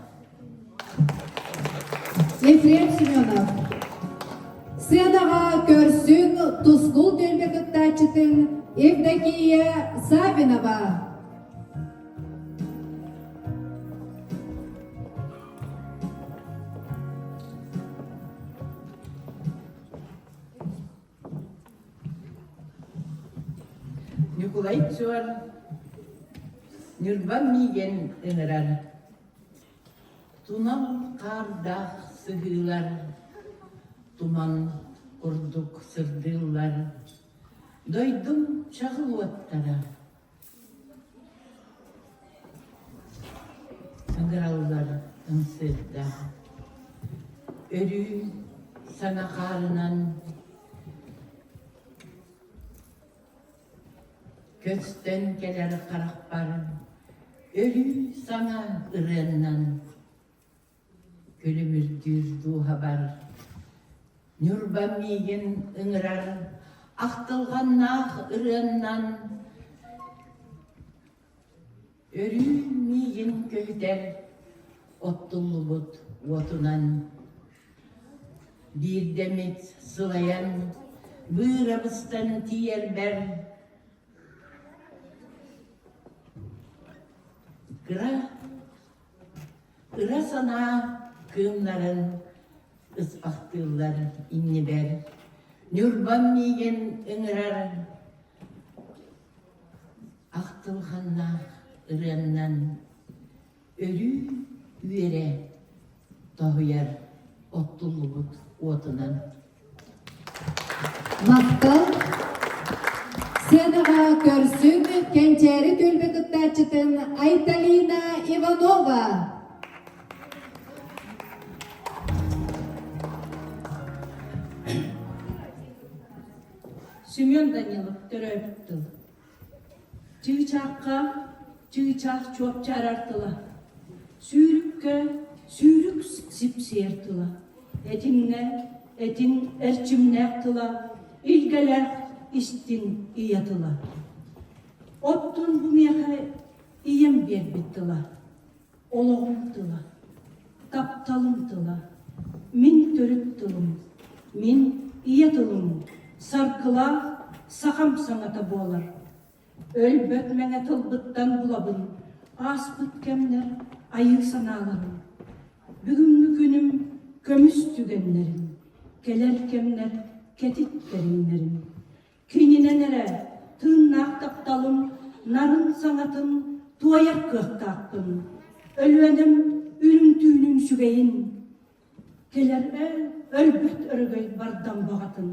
Ефрем Семенов. Сыанаҕа көрсүҥ Тускул түөлбэ кыттааччытын Евдокия Савинова. Ньукулай Чуор Ньурба миигин ыҥырар Тунал хаардаах сыһыылар Туман курдук сырдыыллар Дойдум чаҕыл уоттара Ыҥыраллар ымсыырда Өрүү саҥа хаарынан Көстөн кэлэр харахпар Өрүү саҥа ырыаннан Күлүмүрдүүр дууһабар Ньурба миигин ыҥырар Ахтылҕаннаах ырыаннан Өрүү миигин көһүтэр Оттуллубут уотунан Биирдэ эмит сылайан Быыра быстан тиийэрбэр Кыра Ыра санаа кыымнарын ыспахтыыллар иннибэр, Ньурбам миигин ыҥырар ахтылҕаннаах ырыаннан өрүү үөрэ тоһуйар оттуллубут уотунан. Махтал! Сценаҕа көрсүҥ Кэнчээри түөлбэ кыттааччытын Айталина Иванова. Семен Данилов төрөөбүт тыл. Чыычаахха чыычаах чуопчаарар тыла, сүүрүккэ сүүрүк сипсиэр тыла, этиҥҥэ этиҥ эрчимнээх тыла, илгэлээх истиҥ ийэ тыла. Оттон бу миэхэ ийэм биэрбит тыла, олоҕум тыла, тапталым тыла, мин төрүт тылым, мин ийэ тылым, саргылаах сахам саҥата буолар. Өлбөт мэҥэ тылбыттан булабын, ааспыт кэмнэр айыы санааларын. Бүгүҥҥү күнүм көмүс түгэннэрин, кэлэр кэмнэр кэтит кэриҥнэрин. Кининэн эрэ тыыннаах тапталым нарын саҥатын туойар кыахтаахпын. Өлүөнэм үрүҥ түүнүн сүгэйин, кэлэр өлбөт өрөгөй бардам баҕатын.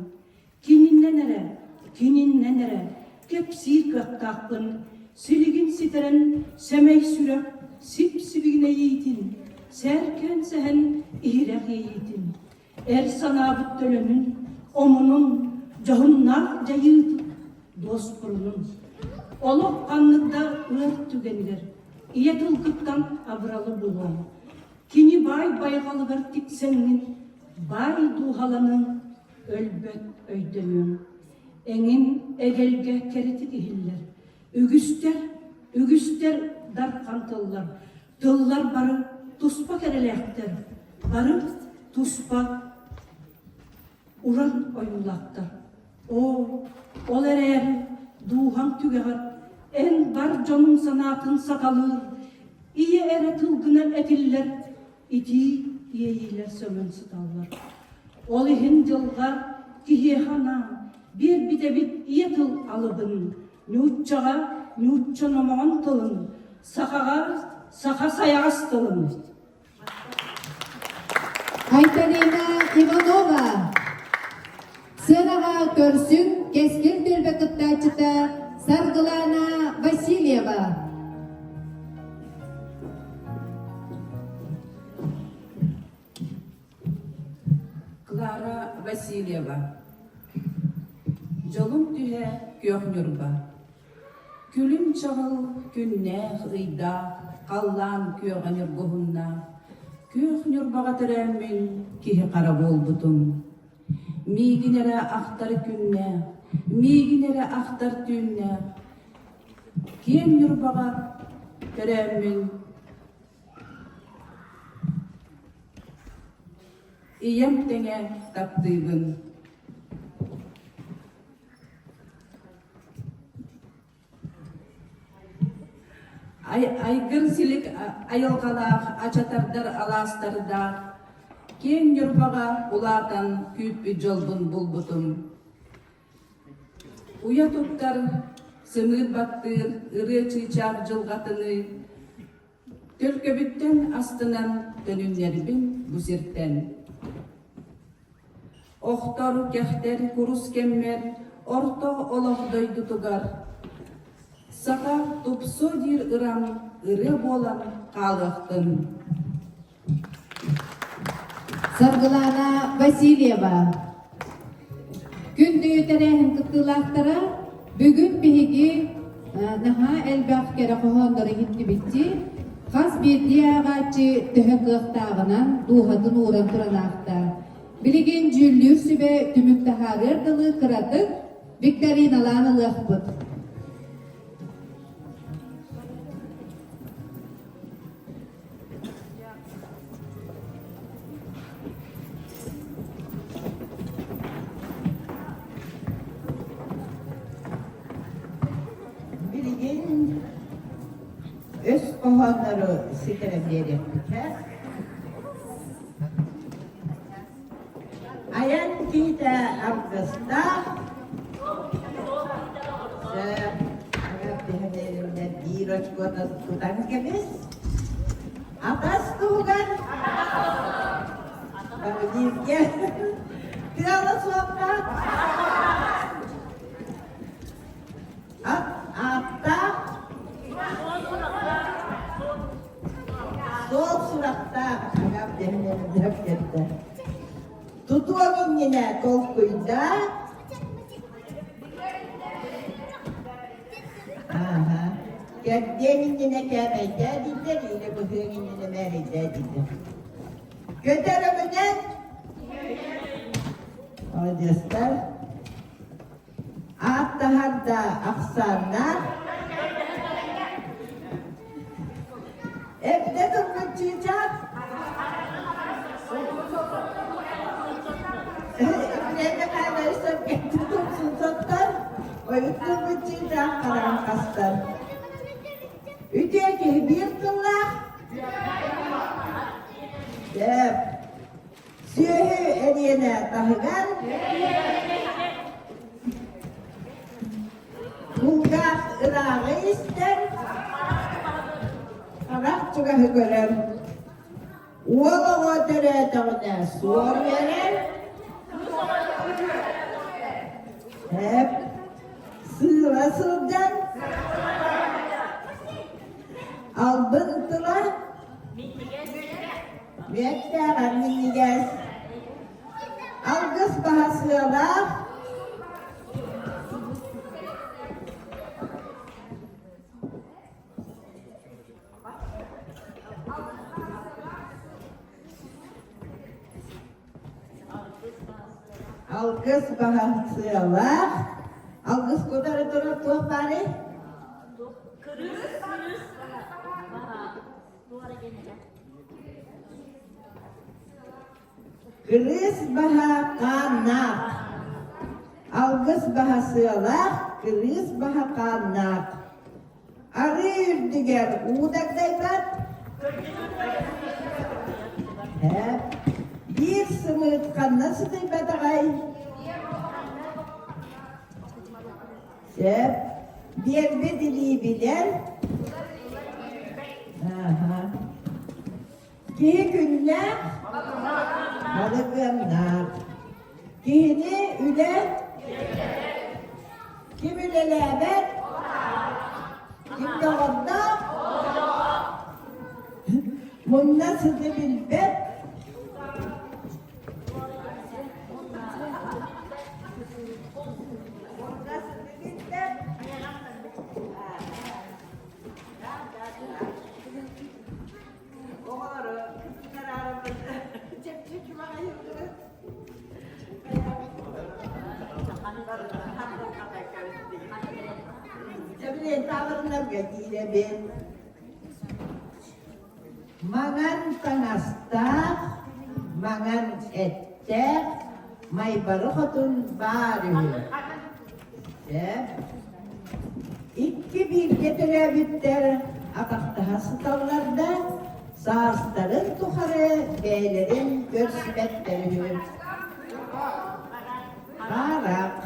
Кининэн эрэ, кининэн эрэ кэпсиир кыахтаахпын. Силигин ситэрэн сэмэй сүрэх сип-сибигинэйиитин, сээркээн сэһэн иһирэх иэйиитин. Эр санаабыт төлөнүн, омунун, дьоһуннаах дьайыытын, дуоспурунун. Олох ханнык да ыар түгэнигэр ийэ тылгыттан абыралы булуоҥ. Кини баай байҕалыгар тиксэҥҥин, баай дууһаланыҥ, өлбөт өйдөнүөҥ. Эҥин эгэлгэ кэрэтик иһиллэр. Үгүстэр, үгүстэр дархан тыллар. Тыллар бары туспа кэрэлээхтэр, бары туспа уран ойуулаахтар. Оо, ол эрээри дууһаҥ түгэҕэр эн бар дьонуҥ санаатын саталыыр, ийэ эрэ тылгынан этиллэр итии иэйиилэр сөҥөн сыталлар. Ол иһин дьылҕа киһиэхэ анаан биэрбит эбит ийэ тыл алыбын, нууччаҕа нуучча номоҕон тылын, сахаҕа саха сайаҕас тылын. Айталина Иванова Сыанаҕа көрсүҥ Кэскил түөлбэ кыттааччыта Саргылана Васильева. Васильева. Дьолум түһэ күөх Ньурба. Күлүм чаҕыл күннээх ыйдаах, халлаан күөҕэ ньургуһуннаах. Күөх Ньурбаҕа төрөөммүн киһи хара буолбутум. Миигин эрэ ахтар күннээх, миигин эрэ ахтар түүннээх. Киэҥ Ньурбаҕа төрөөммүн Ийэм тэҥэ таптыыбын. Айгыр-силик айылҕалаах ачатардар алаастардаах киэҥ Ньурбаҕа улаатан күүппүт дьолбун булбутум. Уйа туттар, сымыыт баттыыр ырыа чыычаах дьылҕатыныы Төлкөбүттэн астынан төнүннэрбин бу сиртэн. Охтор, кэхтэр курус кэммэр орто олох дойдутугар Саха тупсуо диир ырам ырыа буолан хаалыахтын. Саргылаана Васильева. Күндү тэрээһин кыттыылаахтара, бүгүн биһиги наһаа элбэх кэрэ хоһооннору иһиттибитти. Хас биирдии ааҕааччы төһө кыахтааҕынан дууһатын ууран туран аахта. Билигин дьүүллүүр сүбэ түмүк таһаарыар дылы кыратык викториналаан ылыахпыт. Билигин өс хоһооннору ситэрэн биэриэхпит Айан киһитэ аргыстаах биир очкота тутан кэбис. Атас туһугар бииргэ тыала суохха ат ааттаах суол сурахтаах агам дэһэн кэллэ. Тутуоҥ иннинэ толкуйдаа. Ааһа. Кэрдиэн иннинэ кээмэйдээ дииллэр, или быһыаҥ иннинэ мээрэйдээ дииллэр. Көтөр өҥүнэн Молодецтар. Ааттаһар да ахсааннаах. Эрдэ турбут чыычаах. Ефрем Михайлович сөпкө тумсун соттор, ойут турбут чыычаах хараҕын хастар. Үтүө киһи биир тыллаах. Сөп. Сүөһү эриэнэ таһыгар Кулгаах ырааҕы истэр, харах чугаһы көрөр. Уол оҕо төрөөтөҕүнэ суор үөрэр. Эп сыыла сылдьан албын тыла Мүөттээҕэр минньигэс, алгыс баһа сыалаах, алгыс баһа сыалаах, алгыс кутары турар туох баарый? Кырыыс, кырыыс баһа. Кырыыс баһа хааннаах, алгыс баһа сыалаах, кырыыс баһа хааннаах. Арыы үрдүгэр уу дагдайбат. Биир сымыыт ханна сытыйбатаҕай? Сөп. Биэрбит илии билэр. Ааһа. Киһи күннээх, балыгыаннаах. Киһини үлэ ким үлэлээбэт, ким доҕордоох, мунна сыты билбэт. Сахаларга киирэбит. Маҥан таҥастаах, маҥан эттээх Майбары хотун баар үһү. Сөп. Икки бииргэ төрөөбүттэр атахтаһа сыталлар да, саастарын тухары бэйэлэрин көрсүбэттэр үһү. Баарах.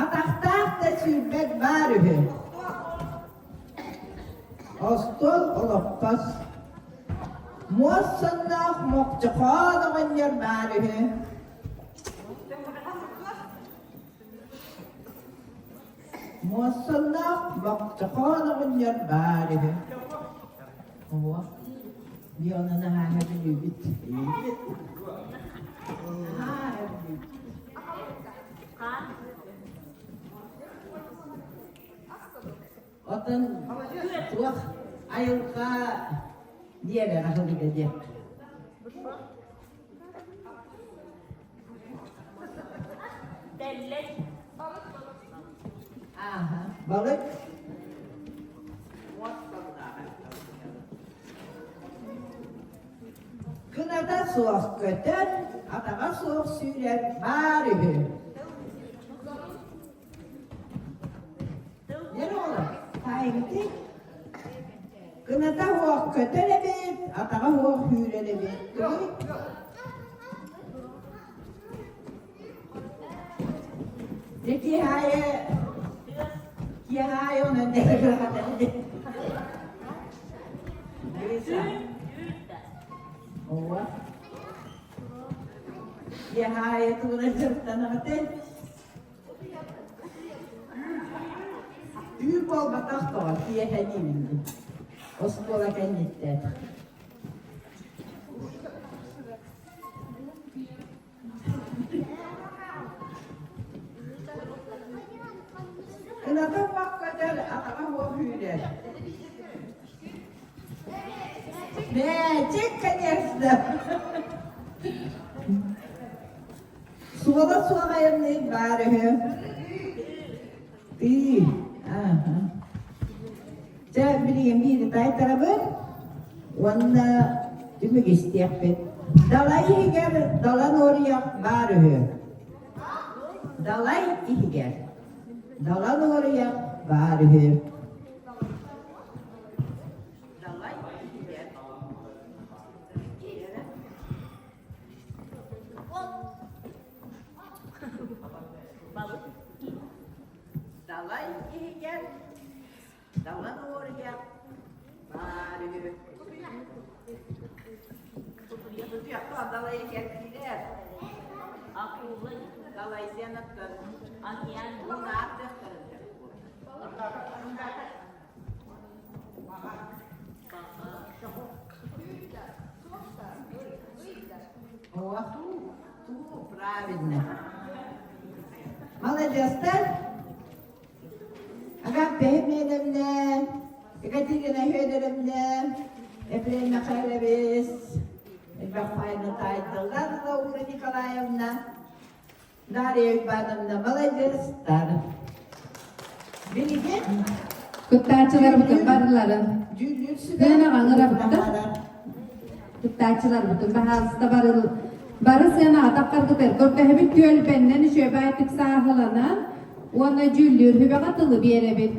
Атахтаах да сүүрбэт баар үһү. Остуол олоппос. Муос сонноох мохчохоон оҕонньор баар үһү. Муос сонноох мохчохоон оҕонньор баар үһү. Оо, Леона наһаа бүлүүбүт. Наһаа бүлүүбүт. Оттон туох айылҕа биэрэр аһылыга диэх. Тэллэй. Ааха, балык. Кыната суох көтөр, атаҕа суох сүүрэр баар үһү. Дьэ оҕолор, таайгытый? Кыната суох көтөр эбит, атаҕа суох сүүрэр эбит. Тугуй? Дьэ киэһэ киэһэ онон Ооба. Киэһэ тугунан дьарыктанаҕытый? Түүн буолбатах тоҕо киэһэ диибин дии. Оскуола кэнниттэн. Кыната уох көтөр, атаҕа уох үүрэр. Мээчик, конечно. Суола суох айанныыр баар үһү. Тыы. Ааха. Дьэ, билигин биири таайтарабын уонна түмүк истиэхпит. Далай иһигэр далан уоруйах баар үһү. Далай иһигэр далан уоруйах баар үһү. Далай иһигэр Далай иһигэр далан уоруйах баар үһү. Тутуйахтан далай иһигэр киирэр. Далай диэн аттан мунаах дьахтарын О, ту, правильно. Молодецтар. Агаппе Хименовна, Екатерина Федоровна, Ефрем Михайлович, Элбэх таайдылар Лаура Николаевна, Дарья Ивановна, молодецтар. Билигин Кыттааччыларбытын барыларын дьүүллүүр сүбэ сыанаҕа ыҥырабыттар. Кыттааччыларбытын баһаалыста бары бары сыанаҕа таххаргытыгар көрдөһөбүт түөлбэннэн үчүгэйдик сааһыланан уонна дьүүллүүр сүбэҕэ тылы биэрэбит.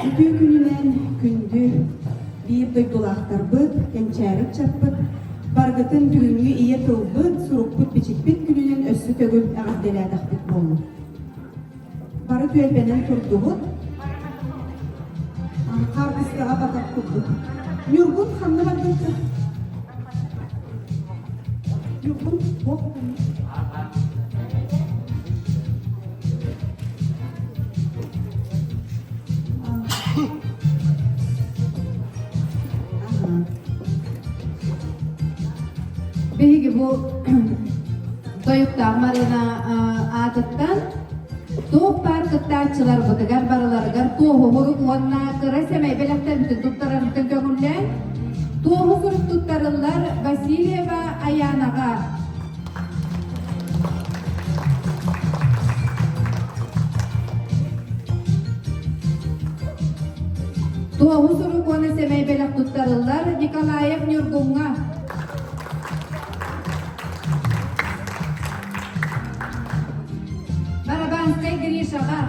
Үтүө күнүнэн күндү биир дойдулаахтарбыт, кэнчээри ыччаппыт, барыгытын бүгүҥҥү ийэ тылбыт, сурукпут-бичикпит күнүнэн өссө төгүл эҕэрдэлээтэхпит буоллун. Бары түөлбэнэн турдубут. Хаартыскаҕа батар курдук. Ньургун ханна бардыҥ? Ньургун, туох Биһиги бу тойуктаах Марина аатыттан туох баар кыттааччыларбытыгар барыларыгар туоһу сурук уонна кыра сэмэй бэлэхтэрбитин туттарарбытын көҥүллээн туоһу сурук туттарыллар Васильева Аянаҕа Туоһу сурук уонна сэмэй бэлэх туттарыллар Николаев Ньургуҥҥа. Барабанскай Гришаҕа.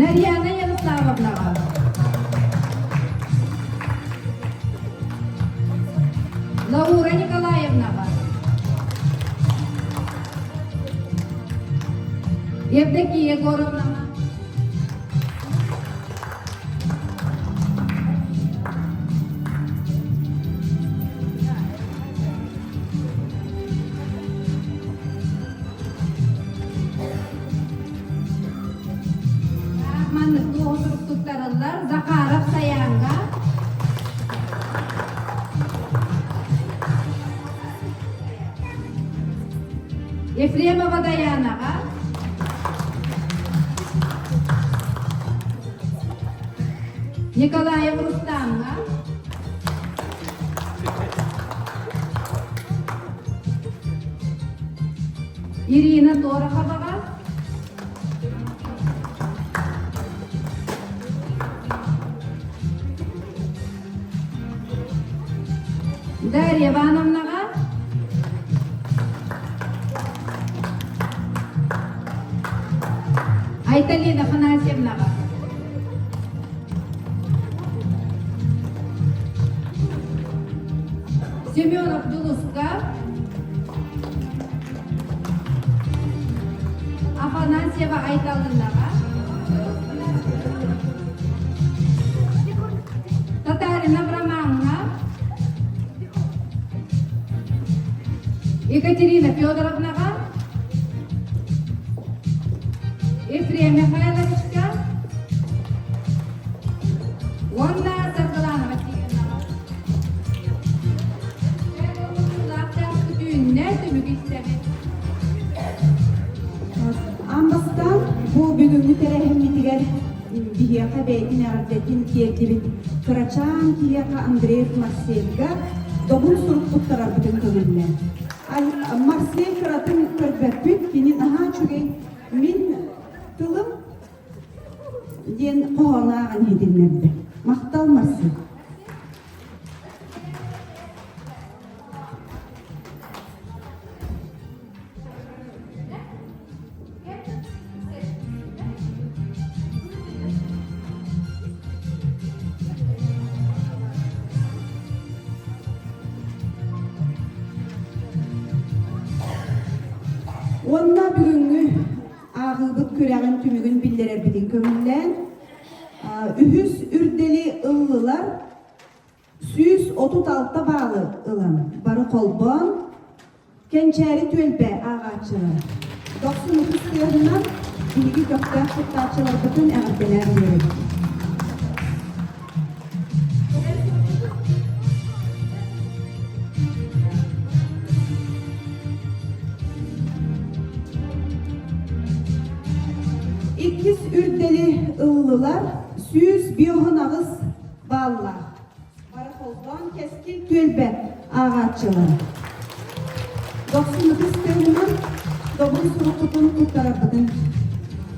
Нарьяна Ярославовнаҕа. Лаура Николаевнаҕа. Евдокия Егоровнаҕа. Маннык туоһу туттарыллар Захаров Саянга. Ефремова Даянаҕа. Николаев Рустамҥа. Ирина Тороховаҕа. Дарья Ивановнаҕа. Айталина Афанасьевнаҕа. Семенов Дулуска. Афанасьева Айталынаҕа. Татаринов Ромаҥҥа. Екатерина Федоровнаҕа. Ефрем Михайловичка. Уонна Саргылана Васильевнаҕа. Түүннэ түмүк истэбит. Аан бастаан бу бүгүҥҥү тэрээһиммитигэр биһиэхэ бэйэтин эҕэрдэтин тиэрдибит кырачаан киһиэхэ Андреев Марсельга добун сурук туттарарбытын көҥүллэ. Марсель кыратын көрбөппүт, кини наһаа үчүгэй мин тылым диэн хоһоону ааҕан иһитиннэрдэ. Махтал Марсель. Уонна бүгүҥҥү ааҕыыбыт күрэҕин түмүгүн биллэрэрбитин көҥүллээн, үһүс үрдэли ыллылар 136 баалы ылан, бары холбоон, Кэнчээри түөлбэ ааҕааччылара дохсун ытыс тыаһынан биһиги көхтөөх кыттааччыларбытын эҕэрдэлээн биэрэбит. Иккис үрдэли ыллылар 158 бааллаах. Бары холбоон кэскил түөлбэ ааҕааччылара. Дохсун ытыс тыаһынан добун суруккутун туттарарбытын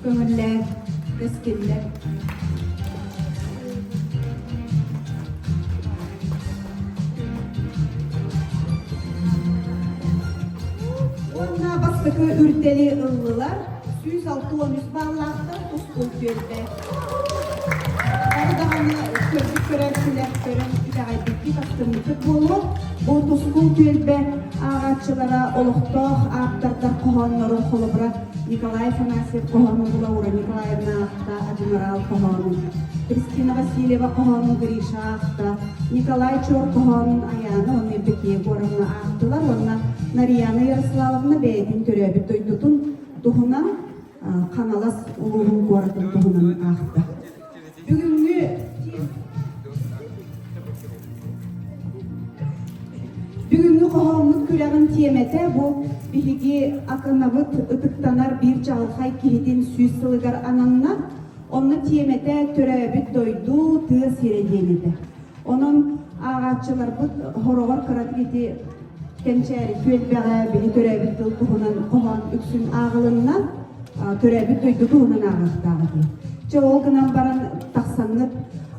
көҥүллээн кэскиллэр. Уонна бастакы үрдэли ыллылар 163 бааллаахтар тускул түөлбэ. Бары даҕаны көрбүт көрөөччүлэр көрөн итэҕэйбиккит, астыммыккыт буолуо. Бу тускул түөлбэ ааҕааччылара олохтоох ааптардар хоһооннорун холобура Николай Афанасьев хоһоонун Лаура Николаевна аахта, Адмирал хоһоонун, Кристина Васильева хоһоонун Гриша аахта, Николай Чор хоһоонун Аяна уонна Евдокия Егоровна аахтылар уонна Нарияна Ярославовна бэйэтин төрөөбүт дойдутун туһунан Хаҥалас улууһун куоратын туһунан аахта. Бүгүҥҥү Бүгүҥҥү хоһооммут күрэҕин тиэмэтэ бу биһиги Аканабыт ытыктанар биир чаҕылхай киһитин сүүс сылыгар ананна. Онно тиэмэтэ төрөөбүт дойду, тыа сирэ диэн этэ. Онон ааҕааччыларбыт хороҕор кыратык ити кэнчээри түөлбэҕэ били төрөөбүт тыл туһунан хоһоон үксүн ааҕылынна. Төрөөбүт дойду туһунан ааҕыахтаах этим. Чэ, ол гынан баран тахсаҥҥыт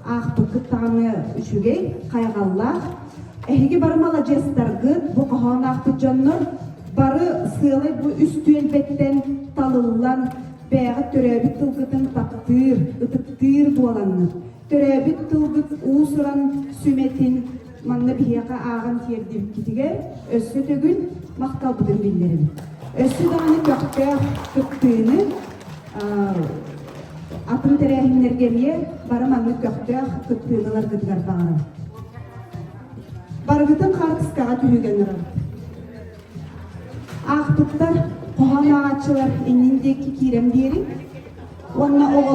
аахпыккыт даҕаны үчүгэй, хайҕаллаах. Эһиги бары маладьыастаргыт, бу хоһоон аахпыт дьоннор бары сыалай бу үс түөлбэттэн талыллан бэйэҕит төрөөбүт тылгытын таптыыр, ытыктыыр буолаҥҥыт, төрөөбүт тылгыт уус-уран сүмэтин манна биһиэхэ ааҕан тиэрдибиккитигэр өссө төгүл махталбытын биллэрэбит. Өссө даҕаны көхтөөх кыттыыны атын тэрээһиннэргэ эмиэ бары маннык көхтөөх кыттыыны ыларгытыгар баҕарабыт. Барыгытын хаартыскаҕа түһүүгэ ыҥырабыт. Аахпыттар, хоһоон ааҕааччылар иннин диэки киирэн биэриҥ уонна оҕо.